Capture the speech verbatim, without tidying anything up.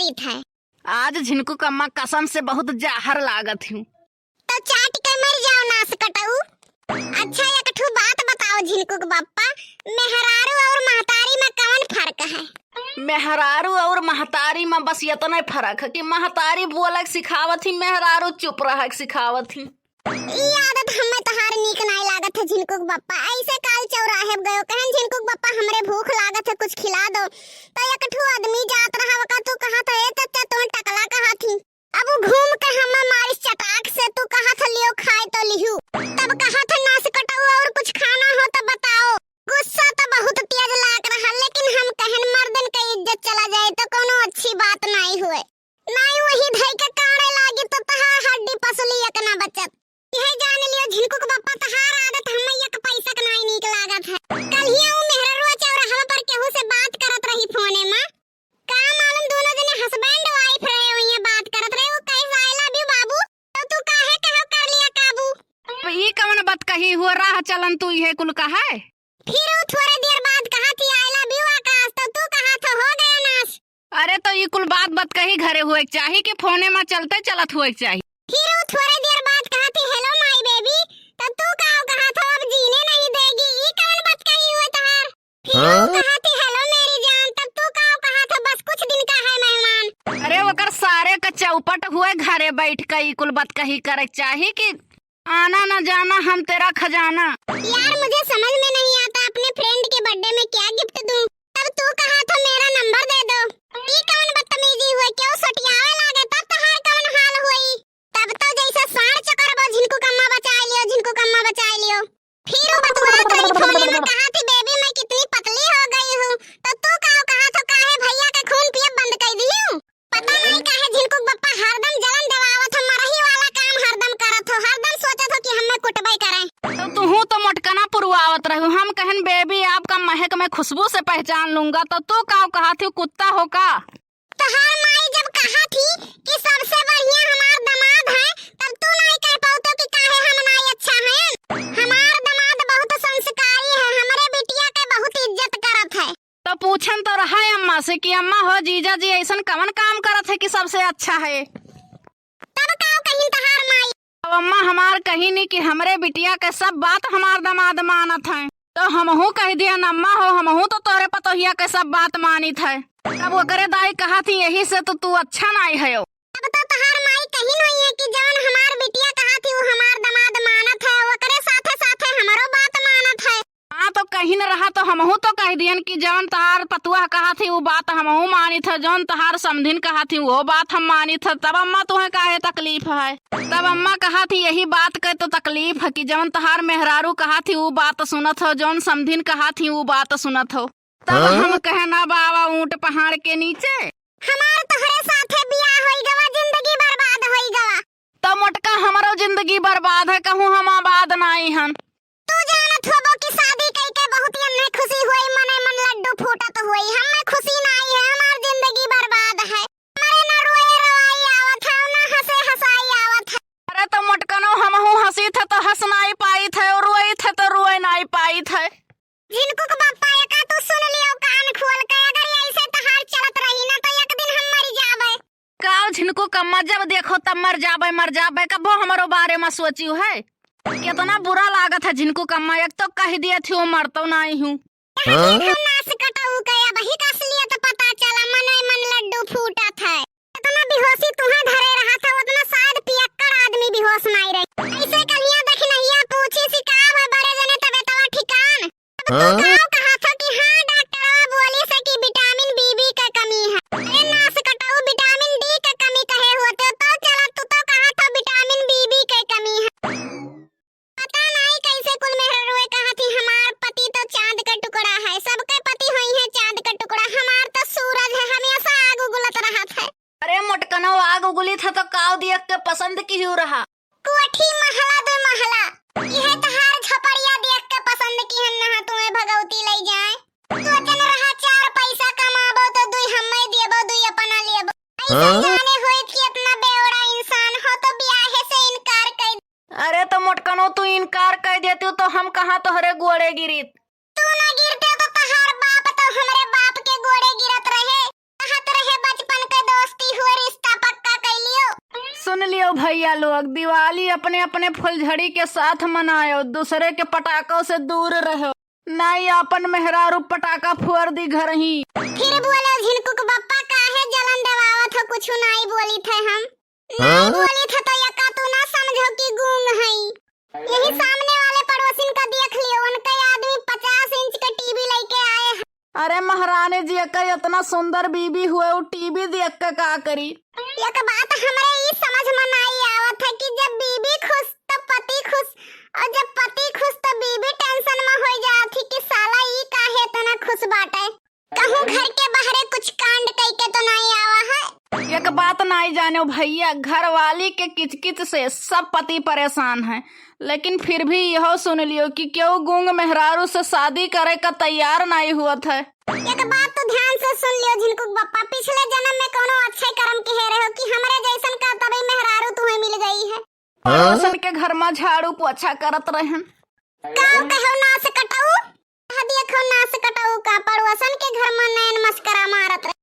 चाटत है। आज झिनकू कम्मा कसम से बहुत जहर लागत हूँ। तो चाट के मर जाओ नास कटऊ। अच्छा, एक ठू बात बताओ झिनकू के बप्पा, मेहरारू और महतारी में कौन फर्क है? मेहरारू और महतारी में बस इतने फर्क है कि महतारी बोले के सिखावत ही, मेहरारू चुप रहे के सिखावत ही। ई आदत हमें तोहार नीक नाई लागत है झिनकू के बप्पा। ऐसे काल चौराहे पे गयो, कहन झिनकू के बप्पा हमरे भूख लागत है, कुछ खिला दो। तो एक ठू आदमी जात रहा, ओका तू कहत है, "ए चाचा, तू टकला," कहत ही। अब उ घूम के हमें मारिस चटाक से, तू कहत है, "लियो खाए तो लिहू।" तब कहत है, "नास कटऊ और कुछ खाना हो तो बताओ।" गुस्सा तो बहुत तेज लाग रहा, लेकिन हम कहन मर्दन के इज्जत चला जाए तो कोनो अच्छी बात नाई हुए। नाई वही धई के काढ़े लागी तो तहार हड्डी पसली एक ना बचत। यह जान लियो झिनकू के बप्पा, तहार आदत हमें एक पैसा के नाई नीक लागत है। कल ही उ मेहररुआ चौराहा पर केहू से बात करत रही फोने में। का मालूम दोनों जने husband wife रहे, वही बात करत रहे, वो कहे, "I love you बाबू," तो तू काहे कहो कर लिया काबू? अब ई कवन बात कही हुआ, राह चलन तू इहे कुल कहे? फिर वो थोड़े देर बाद कहा थी, "I love you आकाश," तो तू कहा था, "हो गया नाश।" अरे तो ई कुल बात बात कही घरे हुए के चाही कि फोने में चलते चलत हुए के चाही? फिर वो थोड़े देर बाद कहा थी, "Hello my baby," तो तू का कहा था, "अब जीने नहीं देगी," ई कवन बात कही हुए तहार? फिर वो हाँ? कहा थी, "Hello मेरी जान," तब तू का कहा था, "बस कुछ दिन का है मेहमान।" अरे ओकर सारे का चौपट हुए घरे बैठ के ई कुल बात कही करे के चाही कि आना न जाना हम तेरा खजाना। यार, मुझे समझ में नहीं आता, अपने friend के birthday में क्या gift दूं? तब तू कहा था, "मेरा number दे दो।" ई कौन बदतमीजी हुए? क्यों सटियावे लागे? तब तहार कौन हाल हुई? तब तो जैसे साँड़ चकरबो, "झिनकू कम्मा बचाए लियो, झिनकू कम्मा बचाए लियो।" फिर वो बतुआ तो ई फोने में कहा थी, "Baby, मैं कितनी पतली हो गई हूँ।" तो तू का कहा था, "काहे भैया के खून पिए बंद कर दियो?" पता नहीं काहे झिनकू के बप्पा हरदम जलन देवावत हो, मरही वाला काम हरदम करत हो, हरदम सोचत हो कि हमें कुटबे करे। तो तुहू तो मोटकना पुरवावत रहू। हम कहन, "Baby, आपका महक मैं खुशबू से पहचान लूंगा," तो तू का कहा थी, कुत्ता हो का? तोहार माई जब कहा थी कि सबसे बढ़िया हमार दामाद है, तब तू नहीं कह पाउतो कि काहे हम नाई अच्छा हैं। हमार दामाद बहुत संस्कारी है, हमरे बिटिया के बहुत इज्जत करत है। तो पूछन तो रहा अम्मा से कि अम्मा हो, जीजा जी ऐसन कवन काम करत है कि सबसे अच्छा है? तब का कहिन तहार माई? अब अम्मा हमार कहिन कि हमरे बिटिया के सब बात हमार दामाद मानत है। तो हमहू कह दियन, "अम्मा हो, हमहू तो तोहरे पतोहिया के सब बात मानित है।" तब ओकरे दाई कहा थी, "यही से तो तू अच्छा नाई हयो।" तब तो तहार माई कहिन होई है कि जवन हमार बिटिया कहा थी, वो हमार दामाद मानत है, ओकरे साथे साथे हमरो बात मानत है। हाँ, तो कहिन रहा तो हमहू तो कह दियन कि जौन तहार पतुआ कहा थी, उ बात हमहू मानित है, जौन तहार समधिन कहा थी, वो बात हम मानित है। तब अम्मा तुहें काहे तकलीफ है? तब अम्मा कहा थी, यही बात के तो तकलीफ है कि जौन तहार मेहरारू कहा थी, उ बात सुनत हो, जौन समधिन कहा थी, उ बात सुनत हो। तब हाँ? हम कहे, "ना बाबा, ऊंट पहाड़ के नीचे।" हमार तोहरे साथे बियाह होई गवा, जिंदगी बर्बाद होई गवा। तो मोटका, हमरो जिंदगी बर्बाद है, कहूँ हम आबाद नाई हन। तू जानत होबो कि शादी कई के बहुत अन्ने खुशी हुई, मने मन लड्डू फूटत हुई। हमें खुशी नाई है, हमार जिंदगी बर्बाद है। मरे ना रोए रवाई आवत है, ना हंसे हंसाई आवत है। अरे तो मोटकनो, हमहू हंसी थे तो हंस नाई पाई थे, और रोई थे तो रोए नाई पाई थे। झिनकू के बप्पा, एका तू सुन लियो कान खोल के, अगर ऐसे तहार चलत रही ना तो एक दिन हम मर जाबे। काव झिनकू कम्मा, जब देखो तब मर जाबे, मर जाबे, कबो हमरो बारे में सोचियो है? कितना बुरा लागत है झिनकू कम्मा, एक तो कह दिए थी वो मरतो नाई हूँ। कहाँ हाँ? देखो नास कटऊ के, अब ही का असलियत पता चला, मने मन लड्डू फूटत है। इतना बेहोशी तुहें धरे रहा था, उतना शायद पियक्कड़ आदमी बेहोश नाई रही। ऐसे कलिया दखिनहिया पूछी सी का है बड़े जने तबे तवा ठिकान। अब तू हाँ? का कहा था कि हाँ, डॉक्टरवा बोली से कि विटामिन बीबी के कमी है। अरे नास कटऊ, विटामिन डी के कमी कहे होते तो चला, तू तो कहा था विटामिन बीबी के कमी है। पता नाई कैसे कुल मेहररुए कहा थी, हमार पति तो चांद का टुकड़ा है, सबके पति होई है चांद का टुकड़ा, हमार तो सूरज है, हमेशा आग उगलत रहत है। अरे मोटकनो, आग उगली था तो काव देख के पसंद किहू रहा? कोठी महला दो महला, यह तहार झपड़िया देख के पसंद किहन नहा तुम्हें भगवती ले जाए। सोचन रहा चार पैसा कमाबो तो दुई हमें देबो, दुई अपना लेबो। ऐसा हाँ? जाने होइत कि इतना बेवड़ा इंसान हो तो ब्याहे से इनकार कर। अरे तो मोटकनो, तू इनकार कर देती तो हम कहाँ तोहरे गोड़े गिरित? तू ना गिरते तो तहार बाप तो हमरे बाप के गोड़े गिरत रहे, कहत रहे बचपन के दोस्ती भैया लोग, दिवाली अपने अपने फुलझड़ी के साथ मनायो, दूसरे के पटाखों से दूर रहो, नाहीं आपन मेहरारू पटाखा फोर दी घरही। फिर बोलो झिनकुक बप्पा, काहे जलन देवावत हो? कुछु नाहीं बोलित है हम। नाहीं हाँ? बोलित है तो यका तू ना समझो कि गूंग हई। यही सामने वाले पड़ोसिन का देख लियो, उनके आदमी पचास इंच के टीवी लेके आए हैं। अरे महारानी जी, एकर इतना सुंदर बीबी हुए, उ टीवी देख के का करी? एक बात हमरे ई समझ में नाई आवत है कि जब बीबी खुश त पति खुश, और जब पति खुश त बीबी टेंशन में हो जात है कि साला ई काहे इतना खुश बाटे, कहूँ घर के बाहरे कुछ कांड कई के तो नाई आवा है। एक बात नाई जानो भैया, घरवाली के किचकिच से सब पति परेशान है, लेकिन फिर भी यहो सुन लियो कि केहू गूंग मेहरारू से शादी करे का तैयार नाई हुअत है। एक बात तो ध्यान से सुन लियो झिनकुक बप्पा, पिछले जन्म में कोनो अच्छे कर्म किहे रहो कि हमरे जैसन का तबे मेहरारू तुम्हें मिल गई है। पड़ोसन के घर में झाड़ू पोछा करत रहन। का कहो नास कटऊ? कह दिया खो नास कटऊ का पड़ोसन के घर में नैन मस्करा मारत रहे।